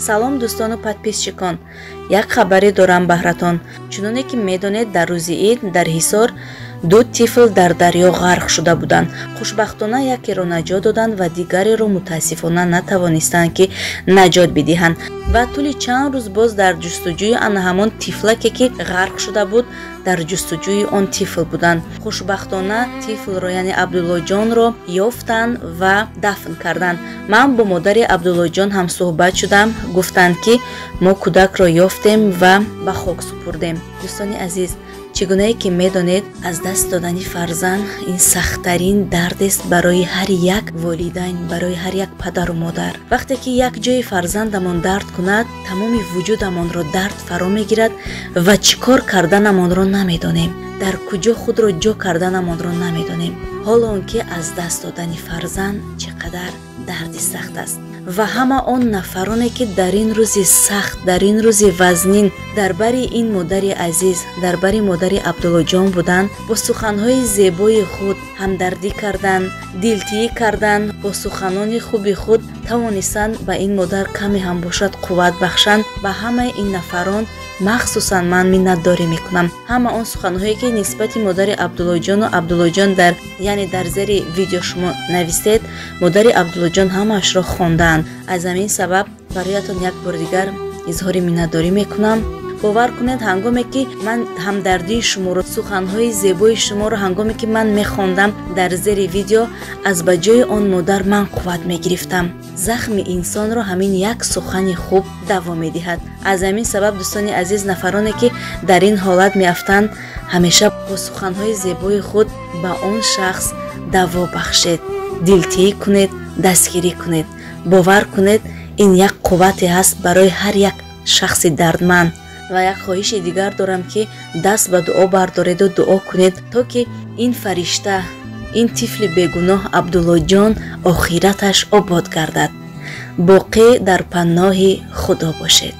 Салом, дӯстону подписчикон. Як хабаре дорам баҳратон. Чуноне ки медонед, дар рӯзи ид дар Ҳисор ду тифл дар дарё ғарқ шуда буданд. Хушбахтона, якеро наҷот доданд ва дигареро, мутаассифона, натавонистанд, ки наҷот бидиҳанд. Ва тӯли чанд рӯз боз дар ҷустуҷӯи ана ҳамон тифлаке, ки ғарқ шуда буд, дар ҷустуҷӯи он тифл буданд. Хушбахтона, тифлро, яъне Абдуллоҷонро, ёфтанд ва дафн карданд. Ман бо модари Абдуллоҷон ҳам суҳбат шудам. Гуфтанд, ки мо кӯдакро ёфтем ва ба хок супурдем. Дӯстони азиз, чӣ гунае ки медонед, аз даст додани фарзанд ин сахттарин дардест барои ҳар як волидайн, барои ҳар як падару модар. Вақте ки як ҷои фарзандамон дард кунад, тамоми вуҷудамонро дард фаро мегирад ва чӣ кор карданамонро намедонем, дар куҷо худро ҷо карданамонро намедонем. Ҳоло он ки аз даст додани фарзанд чӣ қадар дарди сахт аст. Ва ҳама он нафароне, ки дар ин рӯзи сахт, дар ин рӯзи вазнин дар бари ин модари азиз, дар бари модари Абдуллоҷон буданд, бо суханҳои зебои худ ҳамдардӣ карданд, дилтиӣ карданд, бо суханони хуби худ тавонистанд ба ин модар каме ҳам бошад қувват бахшанд. Ба ҳамаи ин нафарон махсусан ман миннатдорӣ мекунам. Ҳама он суханҳое, ки нисбати модари Абдуллоҷону Абдуллоҷон дар, яъне дар зери видео шумо навистед, модари Абдуллоҷон ҳамаашро хондаанд. Аз ҳамин сабаб бароятон як бори дигар изҳори миннатдорӣ мекунам. Бовар кунед, ҳангоме ки ман ҳамдардии шуморо, суханҳои зебои шуморо, ҳангоме ки ман мехондам дар зери видео, аз ба ҷои он модар ман қувват мегирифтам. Захми инсонро ҳамин як сухани хуб даво медиҳад. Аз ҳамин сабаб, дӯстони азиз, нафароне, ки дар ин ҳолат меафтанд, ҳамеша бо суханҳои зебои худ ба он шахс даво бахшед, дилтиӣ кунед, дастгирӣ кунед. Бовар кунед, ин як қуввате ҳаст барои ҳар як шахси дардманд. Ва як хоҳиши дигар дорам, ки даст ба дуо бардореду дуо кунед, то ки ин фаришта, ин тифли бегуноҳ Абдуллоҷон охираташ обод гардад. Боқӣ дар паноҳи Худо бошед.